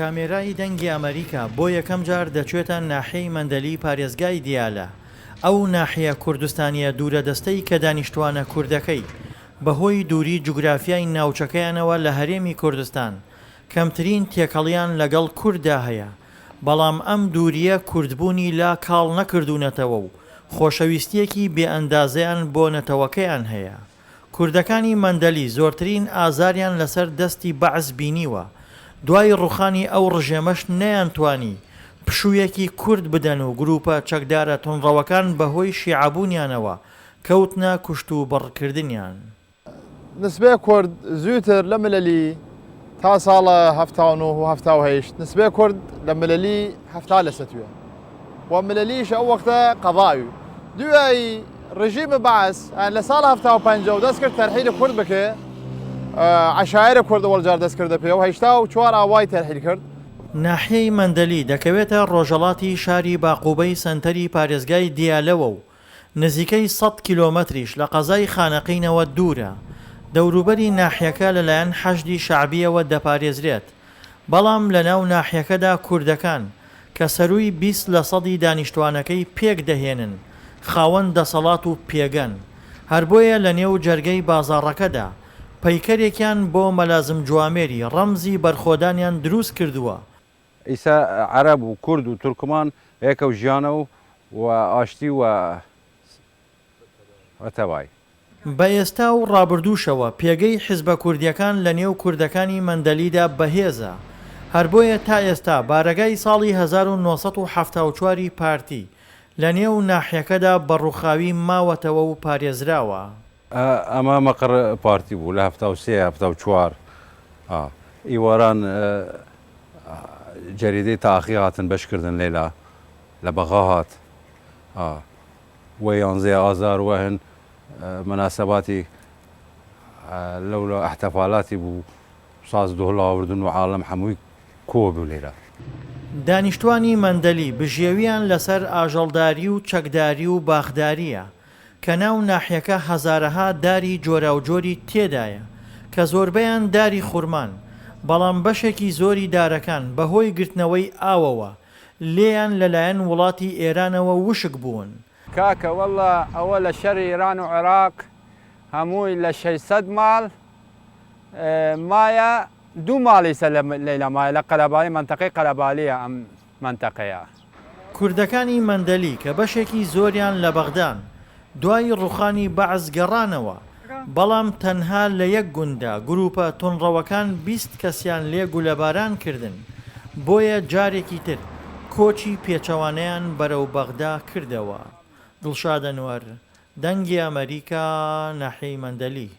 کامێرای دەنگی ئەمەریکا بۆ یەکەم جار دەچێتە ناحیەی مەندەلی پارێزگای دیالە، ئەو ناحیە کوردستانییە دوورە دەستەی کە دانیشتوانە کوردەکەی بەهۆی دووری جوگرافیای ناوچەکەیانەوە لە هەرێمی کوردستان کەمترین تێکەڵیان لەگەڵ کورددا هەیە، بەڵام ئەم دوورییە کوردبوونی لا کاڵ نەکردوونەتەوە و خۆشەویستییەکی بێئەندازەیان بۆ نەتەوەکەیان هەیە. کوردەکانی مەندەلی زۆرترین ئازاریان لەسەر دەستی بەعس بینیوە، دوای ڕوخانی ئەو ڕژێمەش نەیانتوانی پشوویەکی کورت بدەن و گرووپە چەکدارە توندڕەوەکان بەهۆی شیعەبوونیانەوە کەوتنە کوشتوبڕکردنیان. نسبەێ کورد زویتر لە مللی تا ساڵە 79 و 78 نسبەێ کورد لە مللی 70 لە سەتوێ و مللیش ئەو وەختە قەزاوی دویای رژیم بەعس لە ساڵ 75 و دەست کرد تەرحیل کورد بکێ عەشایر کورد ئەوەڵ جار دەست کردە پێ و 84 ئاوای تەرحیل کرد. ناحیەی مەندەلی دەکەوێتە ڕۆژەڵاتی شاری باقوبەی سەنتەری پارێزگای دیالەوە و نزیکەی سەد کیلۆمەتریش لە قەزای خانەقینەوە دوورە، دەوروبەری ناحیەکە لەلایەن حەشدی شەعبییەوە دەپارێزرێت، بەڵام لەناو ناحیەکەدا کوردەکان کە سەرووی 20 لەسەدی دانیشتوانەکەی پێکدەهێنن، خاوەن دەسەڵات و پێگەن، هەر بۆیە لەنێو جەرگەی بازاڕەکەدا پەیکەرێکیان بۆ مەلازم جوامێری ڕەمزی بەرخۆدانیان دروستکردووە. ئیسە عەرەب و کورد و تورکمان یەکەو ژیانەو و ئاشتی و تەبای. بە ئێستا و ڕابردووشەوە پێگەی حیزبە کوردییەکان لە نێو کوردەکانی مەندەلیدا بەهێزە، هەر بۆیە تا ئێستا بارەگای ساڵی 1974 ی پارتی لە نێو ناحیەکەدا بە ڕووخاوی ماوەتەوە و پارێزراوە. ئەمە مەقڕ پارتی بوو لە 73 74 ئیواران جەریدەی تاخی هاتن بەش کردن لەیلا لە بەغا هات وە یانزەی ئازار وە هەن مناسباتی لەولا ئەحتەفالاتی بوو ساز دهۆڵ ئاوردن و عاڵەم حەمووی کۆ بوو لەیرا. دانیشتوانی مەندەلی بژێویان لەسەر ئاژەڵداری و چەکداری و باخدارییە، کە ناو ناحیەکە هەزارەها داری جۆراوجۆری تێدایە کە زۆربەیان داری خورمان، بەڵام بەشێکی زۆری دارەکان بەهۆی گرتنەوەی ئاوەوە لێیان لەلایەن وڵاتی ئێرانەوە وشک بوون. کاکە واللە ئەوە لە شەری ئیران و عێراق هەمووی لە 600 ماڵ مایە دوو ماڵی سە لە لەیلا مایە لە قەرەباڵی مەنتەقەی قەرەباڵیە ئەم مەنتەقەیە. کوردەکانی مەندەلی کە بەشێکی زۆریان لە بەغدان، دوای ڕوخانی بەعس گەڕانەوە، بەڵام تەنها لە یەک گونددا گروپە توندڕەوەکان 20 کەسیان لێ گولەباران کردن، بۆیە جارێکی تر کۆچی پێچەوانەیان بەرەو بەغدا کردەوە. دڵشاد ئەنوەر، دەنگی ئەمەریکا، ناحیەی مەندەلی.